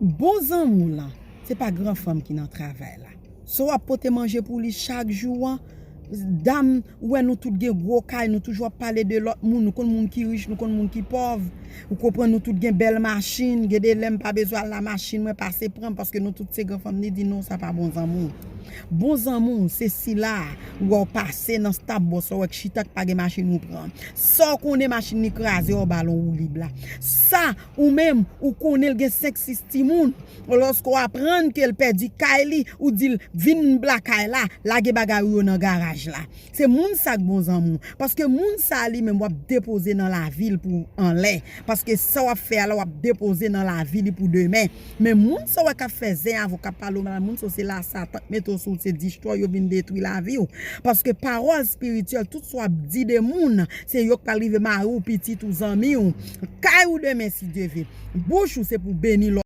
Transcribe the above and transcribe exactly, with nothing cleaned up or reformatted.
Bon zanmi w lan, se pa gran fanm ki nan travay la. Sa w ap pote manje pou li chak jou an, dam, ou wè nou tout gen gwo kay, nou toujou ap pale de lòt moun, nou konn moun ki rich, nou konn moun ki pòv. Ou konprann, nou tout gen bèl machin, gen de lè m pa bezwen al la machin mwen pase pran m, paske nou tout se gran fanm, li di non, sa pa bon zanmi w. Bon zanmi w se sila ou wè w pase nan Starbucks, ou wè k chita k pa gen machin ou pran. Sa w konnen machin li kraze, w ba l yon woulib la. Sa ou menm, ou konnen l gen senk sis timoun, lòske w aprann ke l pèdi kay li, ou di l vin lakay la, lage bagay ou yo nan garaj la. Se moun sa k bon zanmi w. Paske moun sa li menm w ap depoze nan lavi l pou anlè. Paske sa w ap fè a la w ap depoze nan lavi li pou demen. Men moun sa w wè k ap fè zen avè w, k ap pale w mal, moun sa se la Satan k mete w sou, se destroy yo vin detwi lavi w. Paske pawòl espirityèl, tout sa w ap di de moun, se yo k pral rive mari w, pitit ou, zanmi w, kay ou demen si Dye ve. Bouch ou se pou beni lòt.